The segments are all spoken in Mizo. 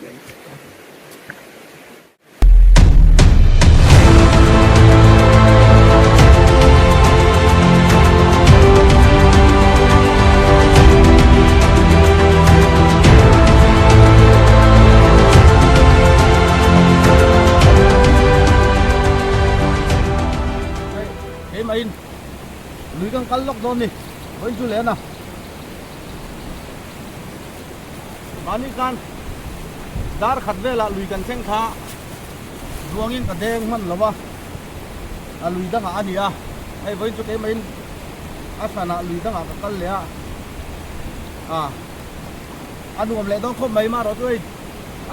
Keimahin lui kan kal lawk dawn ni vawiin chu leh a na mahni khan dar khat velah lui kan thleng kha ruangin ka deng hman lo a a lui dangah a ni a hei vawiin chu keimahin a hranah lui dangah ka kal leh a a a nuam leh dawn khawp mai marawh chu hei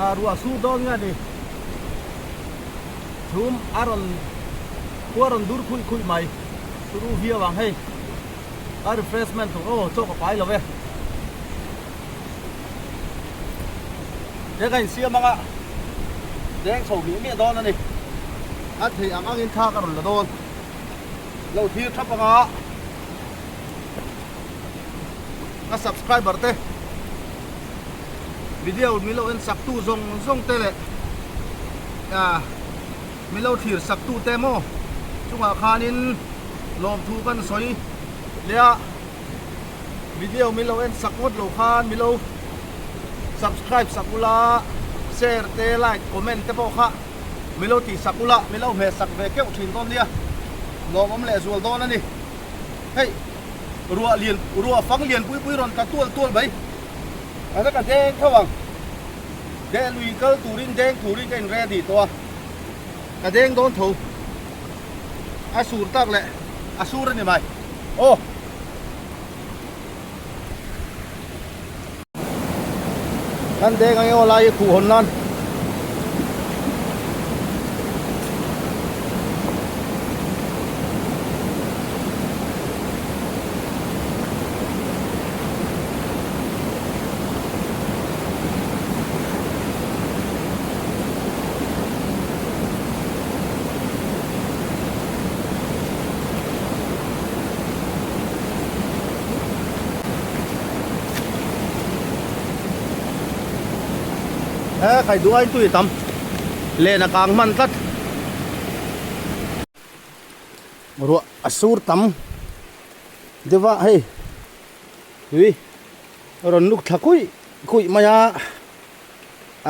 ah ruah sur dawn nge a ni chhum a rawn khua rawn dur khuih khuih mai turu viau ang hei a refreshment tur aw chaw ka pai lo e deng a insiam anga deng chho miah miah dawn a ni a theih ang angin thla ka rawn la dawn lo thlir thap anga a subscriber te video min lo en sak tu zawng zawng te leh ah min lo thlir sak tu te maw chungah khanin lawmthu kan sawi leh a video min lo en sak ngawt lo khan min lo subscribe sak ula share te like comment te pawh kha min lo tih sak ula min lo hmeh sak ve keuh thin dawn nia lawmawm leh zual dawn a ni hei ruah lian ruah fang lian pui pui rawn tla tual tual mai a ka deng tho ang deh lui kal turin deng turin ka in ready tawh a ka deng dawn tho. A sur tak leh a sur a ni mai. Aw. Kan deng ang emaw lai hi khuh hawn nan. He khai duh aiin tui a tam len a kang hman tlat ruah a sur tam deuh a hei tui a rawn luk thla kuih kuih mai a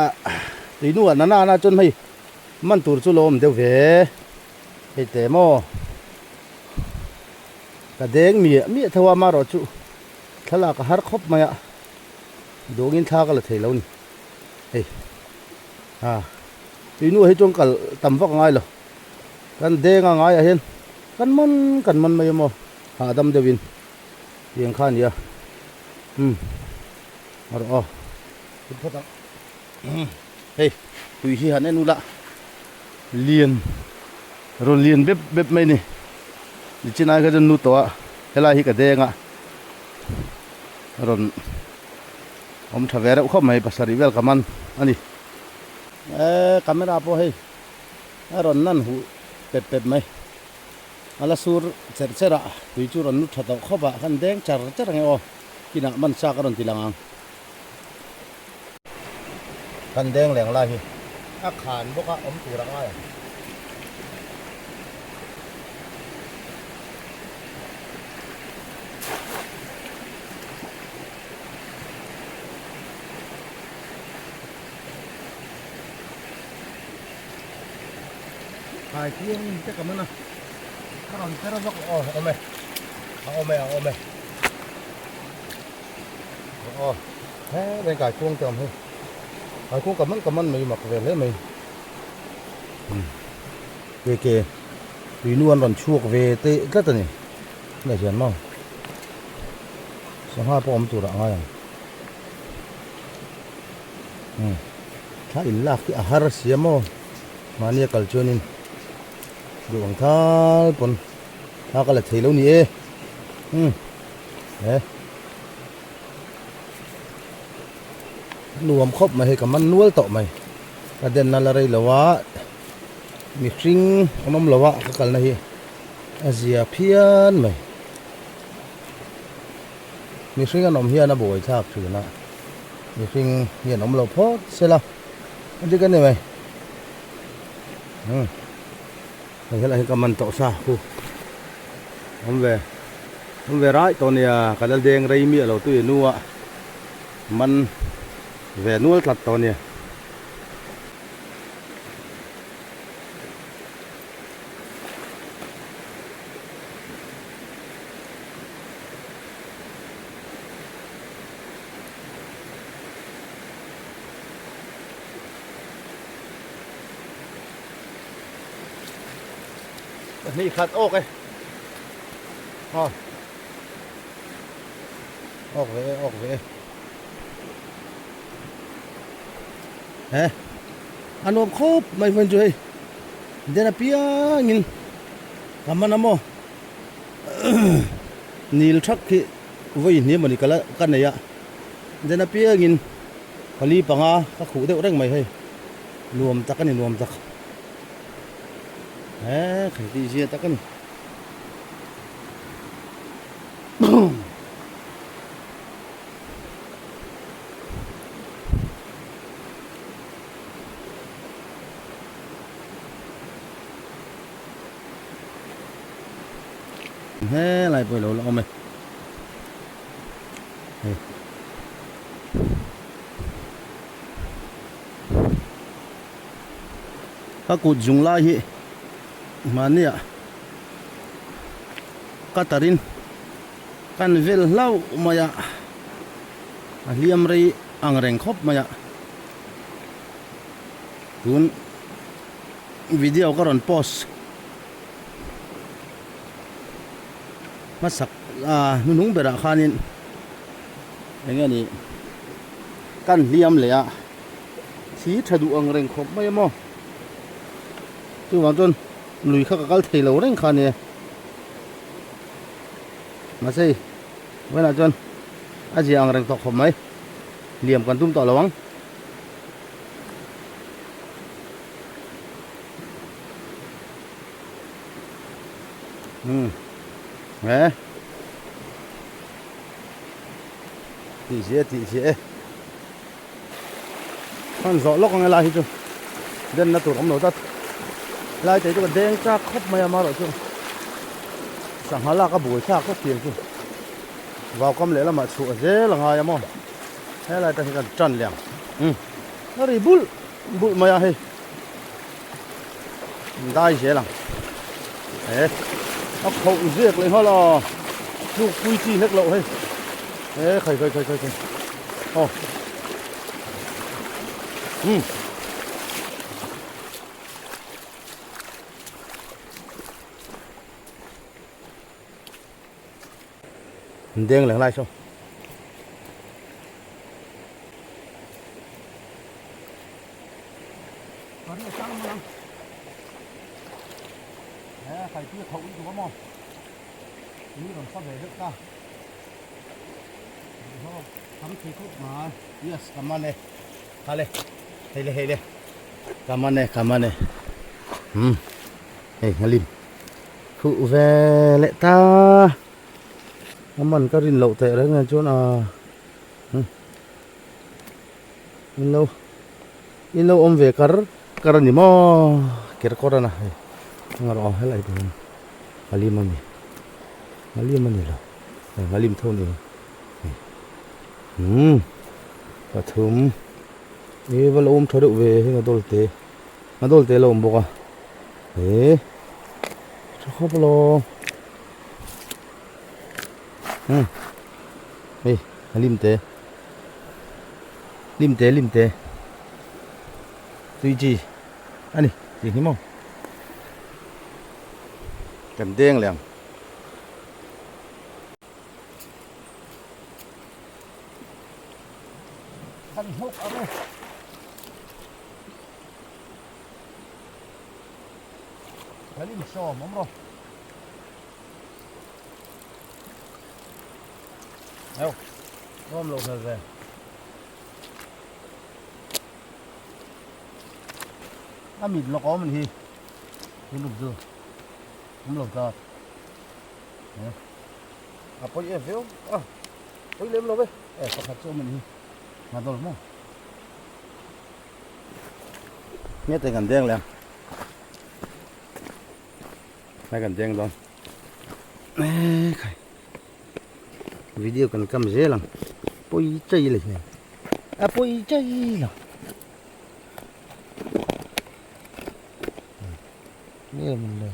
ah tui hnuah nana nana chuan hei man tur chu lo awm deuh ve hei teh maw ka deng miah miah tho a amaherawh chu thlalak a har khawp mai a duangin thla ka la thei lo a ni hei ah tui hnuah hi chuan kal tam vak a ngai lo kan deng a ngaiah hian kan man kan man mai a maw hahdam deuhin tiang kha a ni a umm a rawh aw. Phawt ang hei tui hi han en ula lian rawn lian bep bep mai ni nichin ai kha chuan nu tawh a helai hi ka deng a rawn awm tha ve reuh khawp mai pasarih vel ka man a ni eee camera pawh hei a rawn nan huh pep pep mai a la sur cherh cherh a tui chu rawn nu tha tawh khawp a kan deng char char ang e aw kinah man sa ka rawn ti lang ang. Kan deng leng lai hi a khan bawk a awm tur a ngai ang. Khai kuang te ka man a ka rawn ter vak aw awm e a awm e a awm e. Aw he veng kai khuang te awm hi kai khuang ka man ka man mai mak ve hle mai ke ke tuinu an rawn chhuak ve te tlat a ni tunah hian maw sangha pawh awm turah a ngai ang thla in lak hi a har sia maw mahni a kal chuanin duh ang thal pawn thla ka la thei lo ni e umm. He nuam khawp mai hei ka man nual tawh mai ka den na la rei lo a mihring an awm lo a ka kalna hi a zia phian mai mihring an awm hian a buai thlak thin a mihring hi an awm lo phawt sela. A dik a ni mai. Hei helai hi ka man tawh sa khu. Awm ve awm ve rai tawh nia ka la deng rei miah lo tui nu a man ve nual tlat tawh nia. Pahnih khat awk e aw awk ve e awk ve e he a nuam khawp mai vawiin chu hei den apiangin ka man a maw nil thak hi vawi hniam a ni ka la ka nei a den apiangin pali panga ka khuh deuh reng mai hei nuam tak a ni nuam tak he khai tih zia tak a ni. Helai pawh i lo la awm e hei ka kut zung lai hi mahnia ka tarin kan vel hlauh mai a a hliam rei ang reng khawp mai a tun video ka rawn post hmasak a hnuhnung berah khanin eng nge ni kan hliam leh a thi tha duh ang reng khawp mai a maw chuvang chuan lui kha ka kal thei lo reng kha nia mahse hei vawiinah chuan a zia ang reng tawh khawp mai hliam kan tum tawh lo ang. He tih zia tih zia e hman zawh lawk ang e lai hi chu denna tur awm lo tlat lai te chu ka deng chak khawp mai a amaherawh chu sangha lak a buai thlak khawp thiam chu vaukam lehlamah chhuah zel a ngai a maw helai te hi kan tan leh ang a ri bulh bulh mai a hei. Dai zel ang he a khoh ziak leh nghal a tluk pui chi hlek loh hei he khai khai khai khai khai aw um deng leh lai saw. Khuh ve leh ta a man ka rin loh teh reng e chuan a in lo in lo awm ve kar kar a ni maw ker kawr a na hei eng erawh a helai tur a ni a ni a ni lo hei ngalim tho a ni hei umm pathum e va lo awm tha deuh ve heng a dawl te a dawl te a lo awm bawk a he tha khawp alawm umm hei a lim te lim te lim te tui chi a ni tih hi maw kan deng leh ang. Kan hmawk ang e. Kan insawm awm rawh. Heo, awm lo hmel ve. A mit lawk awm ani hi. Tun rum chu awm lo tlat. A pawi em viau a, pawi lem lo ve. E pakhat chu awm ani hi. Ngadawl maw? Nge te kan deng leh ang. Lai kan deng dawn. Ekhai. Video kan kam zel ang. Pawi chei le hian. A pawi chei lo. Nge mun le.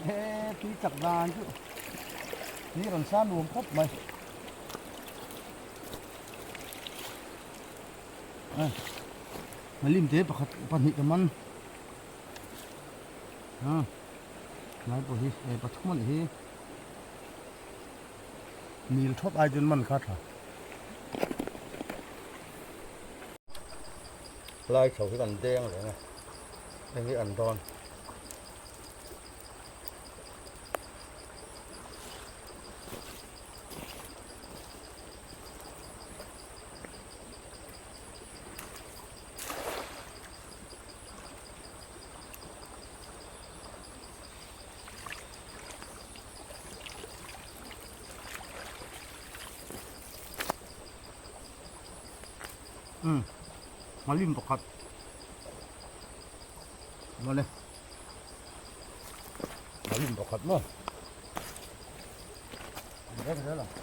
He tui chak dan chu ni rawn sa nuam khawp mai. Malim te pakhat pahnih ka man. Ha. Lai pawh hi e pathum a nih hi. Nil thawt ai chuan man kha tha. Lai chho hi kan deng reng a. Heng hi an dawn. Umm nghalim pakhat mawle nghalim pakhat maw reng zel ang.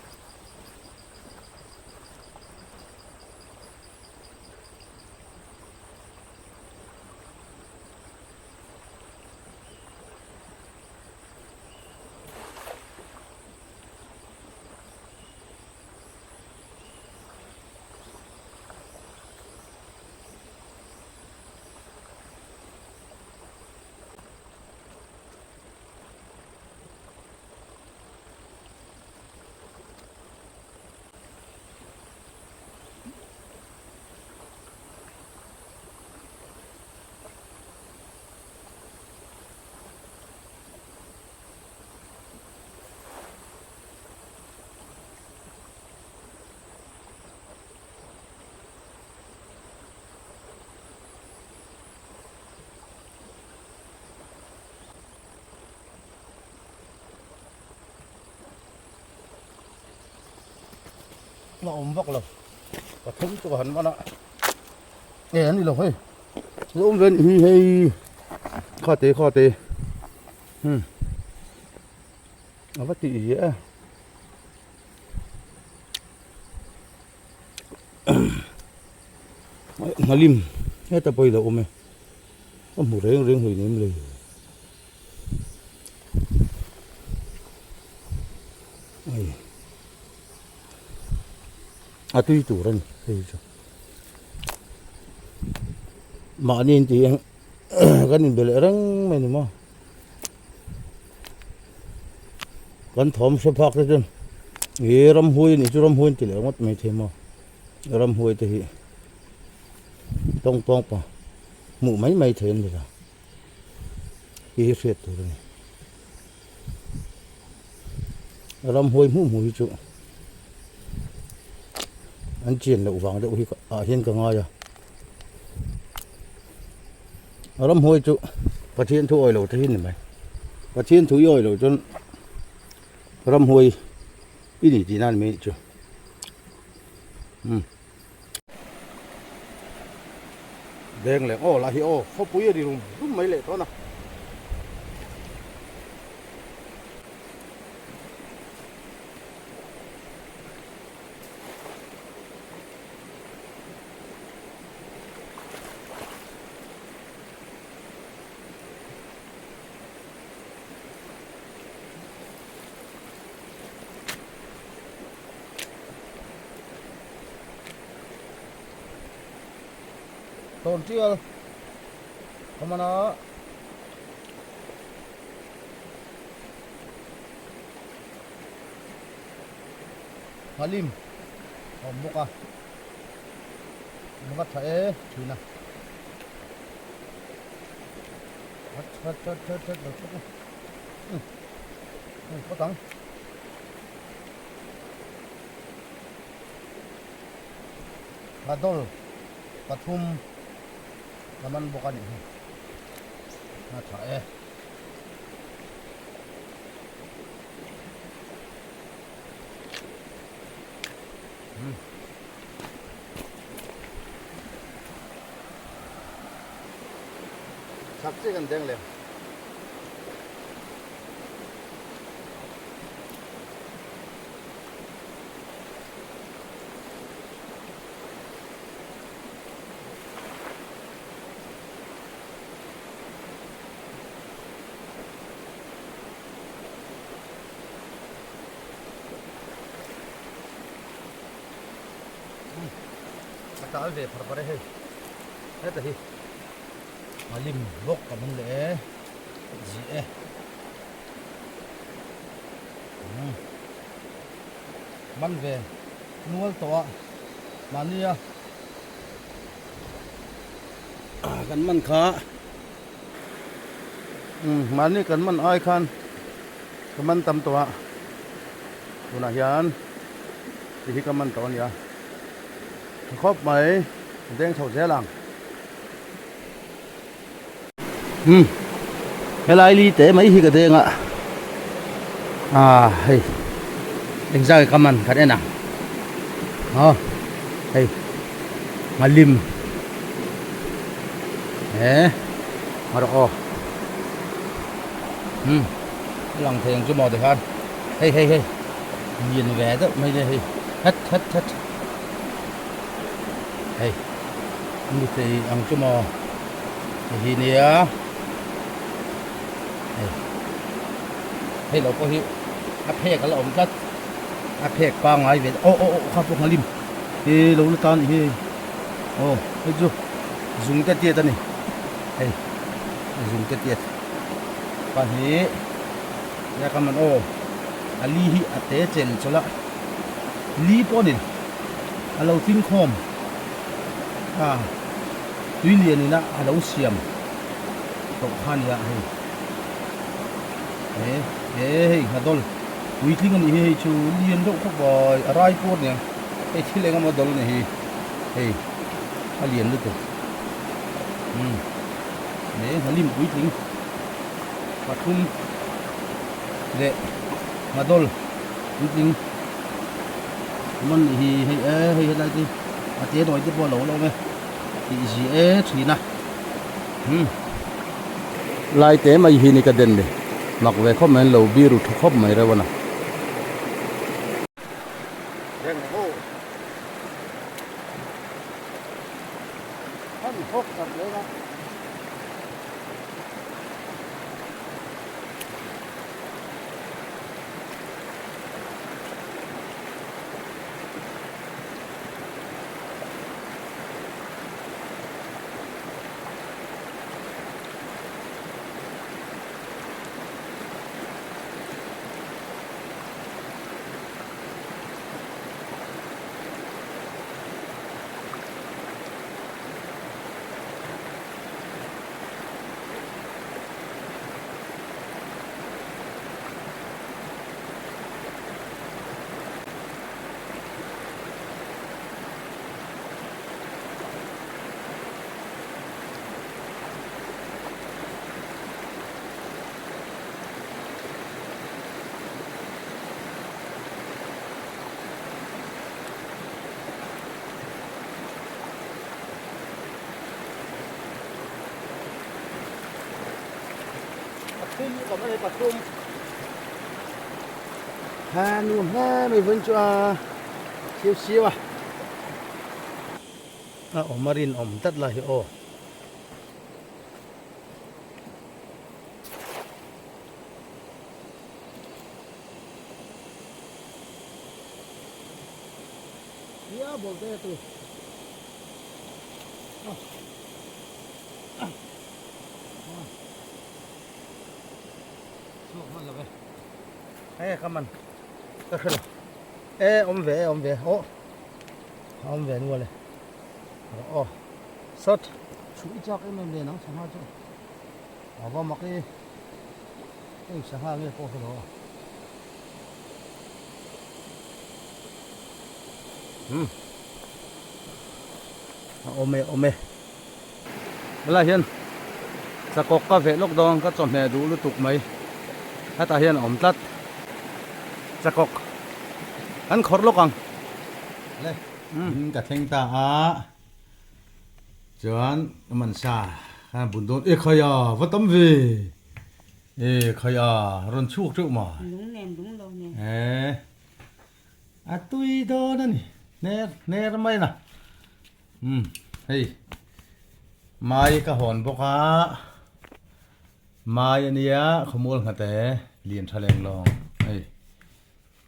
La awm vak lo pathum chu ka han man a e an ni lo hei la awm ve a nih hi hei kha te kha te hmm a va tih ziah e nghalim heta pawh hi la awm e ka hmu reng reng hlei nem le. A tui tur a ni hei chu mahni in tih ang kan inbe leh reng mai a ni maw kan thawm hre phak te chuan ih ramhuai a nih chu ramhuai an ti leh ngawt mai thei maw ramhuai te hi tawng tawng pah hmuh mai mai thei an ni lo. Hei hi hriat tur a ni. Ramhuai hmuh hmuh hi chu an chian loh vang deuh hi ah hian ka ngai a. Ramhuai chu Pathian thu awih lo te hi ni mai. Pathian thu i awih loh chuan ramhuai i ni tihna a ni mai anih chu. Umm. Deng leh aw lah hi aw khawpui a ri rum rum mai leh tawh a. Tawn tial ka man a. Nghalim a awm bawk a, a va tha e thin a. That that that that that lo chhuk a. Hei phawt ang. Nghadowl pathum ka man bawk a nih hi. A tha e. Engzat chiah kan deng lem. A tal ve phar phar e hei heta hi a lim bawk ka man leh e zi e man ve nual tawh a mahnia kan man kha mahni kan man ai khan ka man tam tawh a tunah hian ti hi ka man tawh a nia tha khawp mai a deng chho zel ang umm helai li te mai hi ka deng a ah hei engzah ka man kan en ang aw hei nghalim he a rawh aw umm a lang thei ang chu maw tikhan hei hei hei lian ve deuh mai le hei het het het hei ni thei ang chu maw hei hi nia hei hei lo pawh hi a phek a la awm tlat a phek pangngai ve aw aw aw kha pawh nghalim hi lo la ta a nih hi aw hei chu zung te tiat a ni hei zung te tiat pahnih nia ka man aw a li hi a te chel chawlh a li pawh a ni a lo tling khawm a tui lian ina a lo siam tawh kha a ni a hei he he hei nghadawl puitling a nih hi hei chu lian deuh khawp mai a rai pawh a ni ang hei thil eng emaw dawl a ni hi hei a lian lutuk umm he nghalim puitling pathum leh nghadawl puitling man nih hi hei e hei helai te a te nawi te pawh a lo la awm e tih zi e thin a umm lai te mai hi ni ka den ni mak ve khawp mai an lo biru tha khawp mai reuh a na. Pathum ka awm a ni pathum ha nuam hle mai vawiin chu a siau siau a a awm a rinawm tlat lai hi aw. Ia bawlh te tu. Chhuak hman lo ve. E ka man. Ka hre lo. E awm ve e awm ve. Aw. Awm ve nual e. Aw. Sat. Chhu i chak em em le nang sangha chu. A va mak e. Eng sangha nge pawh hre lo a. Hmm. A awm e awm e. Helai hian chakawk ka veh lawk dawn ka chawhmeh duh lutuk mai. Hetah hian a awm tlat. Chakawk kan khawrh lawk ang. Le in ka thleng ta a chuan ka man sa. Khan bun dawn e khai a va tam ve e khai a rawn chhuak teuh ma. Lung nen lung lo nen. E a tui dawn a ni hner hner mai na. Um hei mai ka hawn bawk a mai ania khawmual nghate lian tha leng lawng hei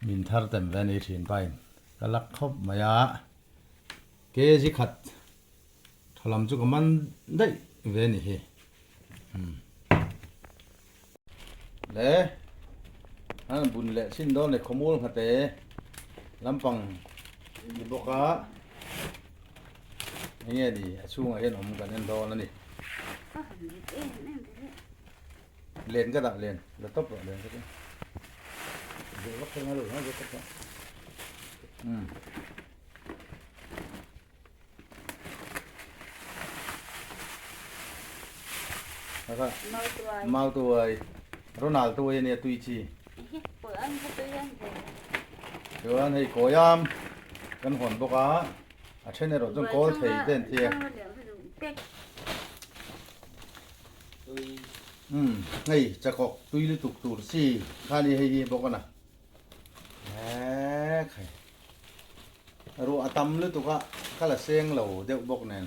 min thar tem ve ani thin pain ka lak khawp mai a kg khat Tha lam chu ka man daih ve a ni hi. Le an bun leh chin dawn leh khawmul nghate lampang ni bawk a enge ni a chhungah hian awm kan en dawn a ni. Len ka dah len la tawp rawh len ka chu. Zeh vak thei ngai lo zeh tawp rawh. Mau tuai Ronald tuai ania tui chi chuan hei kawiam kan hawn bawk a a then erawh chuan kawl thei te an thi a umm hei chakawk tui lutuk tur chi kha ni hei hi bawk a na eee khai. Ruah a tam lutuk a, ka la seng lo deuh bawk nen.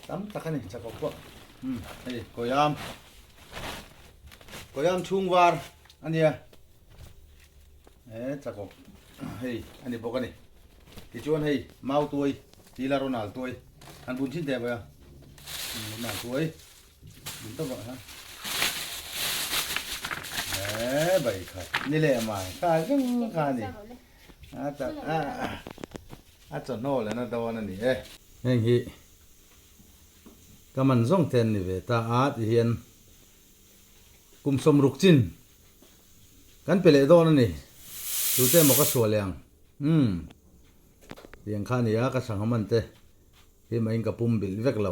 Tam tak a ni chakawk pawh. Umm hei Koyam. Koyam chhung var a nia. E chakawk hei a ni bawk a ni. Tichuan hei mau tuai tila rawn al tuai han bun thin teh vawi a. Rawn al tuai. Bun tawp ah khan. E bai khat ni leh mai kha zeng kha a ni. A chak a a chawhnaw leh na dawn a ni e. Heng hi ka man zawng te an ni ve ta a ti hian kum sawmruk chin kan pe leh dawn a ni. Tute emaw ka suah leh ang umm tiang kha a ni a ka sangha man te hi mahin ka pum bilh vek lo.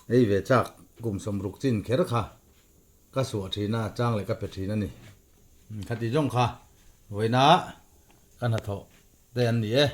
Hei ve chak kum sawmruk chin kher kha Ka suah thin a, chang leh ka pe thin a ni. Khati zawng kha vawiina ka hnathawh te an ni e.